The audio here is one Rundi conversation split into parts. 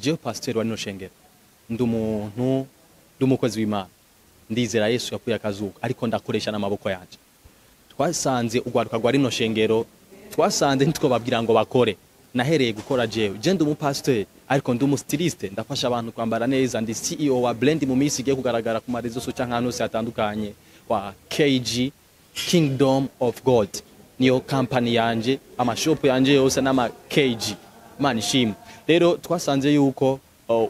Jewe pasteur wa rino shengero, ndi umuntu, ndi umukozi w'Imana, ndizera Yesu yapfuye akazuka, ariko ndakoresha n'amaboko yanje. Twasanze urwaruka rwa rino shengero, twasanze ntitwobabwira ngo bakore. Nahereye gukora jewe. Je ndi umupasiteri, ariko ndi umustyliste, ndafasha abantu kwambara neza. Ndi CEO wa Blend, mu minsi igiye kugaragara ku maréseaux sociaux canke ahantu hose hatandukanye, wa KG Kingdom of God, niyo company yanje. Amashopu yanje yose n'ama KG. Imana ishimwe. Rero twasanze yuko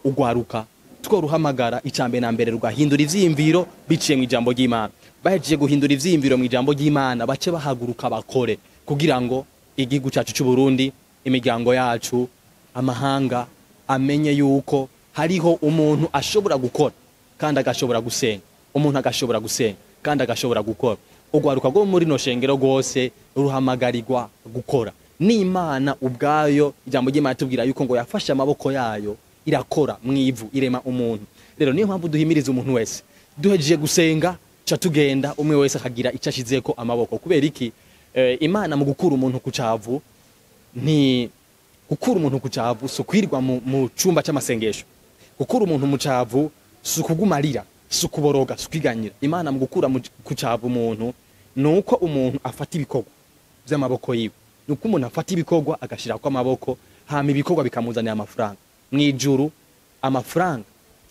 ugwaruka tworuhamagara, icambere na mbere rugahindura ivyiyumviro biciye mu ijambo ry'Imana. Bahejeje guhindura ivyiyumviro mu ijambo ry'Imana, bace bahaguruka bakore kugira ngo igihugu cacu c'u Burundi, imiryango yacu, amahanga amenye yuko hariho umuntu ashobora gukora kandi agashobora gusenga, umuntu agashobora gusenga kandi agashobora gukora. Urwaruka rwo muri no shengero rwose ruhamagarirwa gukora. N'Imana ubwayo, ijambo ry'Imana tubwira yuko ngo yafashe amaboko yayo irakora mu ivu, irema umuntu. Rero niyo mpamvu duhimiriza umuntu wese, duhejeje gusenga ca tugenda, umwe wese akagira icyo ashizeko amaboko. Kubera iki? Imana mu gukura umuntu ku cavu, nti gukura umuntu ku cavu si ukwirwa mu cumba c'amasengesho. Gukura umuntu mu cavu si ukugumarira, si ukuboroga, si ukwiganyira. Imana mu gukura ku cavu umuntu, ni uko umuntu afata ibikorwa vy'amaboko yiwe, ni uko umuntu afata ibikorwa agashirako amaboko, hama ibikorwa bikamuzanira amafaranga. Mw'ijuru amafaranga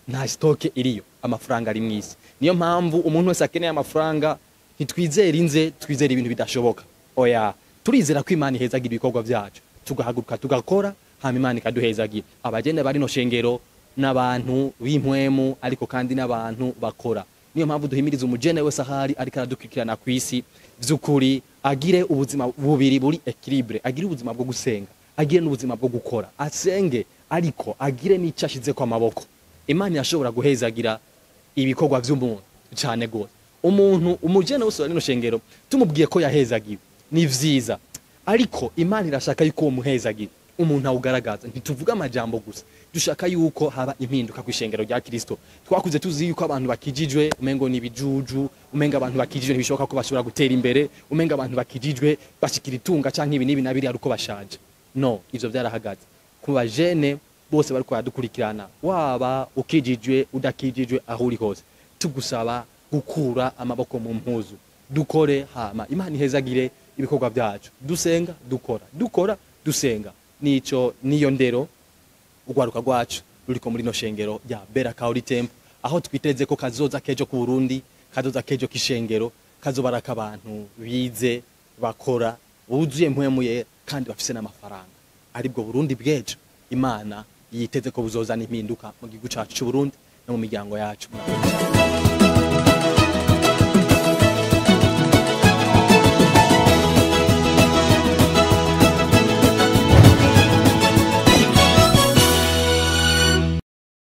nta stock iriyo, amafaranga ari mw'isi. Niyo mpamvu umuntu wese akeneye amafaranga, ntitwizera inze, twizera ibintu bidashoboka. Oya, turizera ko Imana ihezagira ibikorwa vyacu, tugahaguruka tugakora, hama Imana ikaduhezagira. Abagenda bari no shengero n'abantu b'impwemu, ariko kandi n'abantu bakora. Niyo mpamvu duhimiriza umujene wese ahari ariko aradukurikirana kw'isi, vy'ukuri agire ubuzima bubiri buri équilibré: agire ubuzima bwo gusenga, agire n'ubuzima bwo gukora. Asenge, ariko agire n'icyo ashizeko amaboko. Imana irashobora guhezagira ibikorwa vy'umuntu cane gose. Umuntu, umujene wese wa rino shengero, tumubwiye ko yahezagiwe ni vyiza, ariko Imana irashaka yuko uwo muhezagira umuntu awugaragaza. Ntituvuga amajambo gusa, dushaka yuko haba impinduka ku ishengero rya Kristo. Twakuze tuzi yuko abantu bakijijwe umengo ni ibijuju, umengo abantu bakijijwe ntibishoboka ko bashobora gutera imbere, umengo abantu bakijijwe bashikira itunga canke ibi n'ibi nabiri ari uko bashaje. No, ivyo vyarahagaze. Ku bajene bose bariko baradukurikirana, waba ukijijwe, udakijijwe, aho uri hose, tugusaba gukura amaboko mu mpuzu, dukore, hama Imana ihezagire ibikorwa byacu. Dusenga, dukora, dukora, dusenga. Nico niyo ndero urwaruka rwacu ruriko muri no shengero rya Bera Kauri Temple, aho twiteze ko kazoza kejo ku Burundi, kazoza kejo k'ishengero kazobara abantu bize, bakora, buzuye mpwemuye kandi bafise n'amafaranga, aribwo Burundi bw'ejo Imana yiteze ko buzozana impinduka mu gihugu cacu c'u Burundi no mu miryango yacu. Murakoze cyane.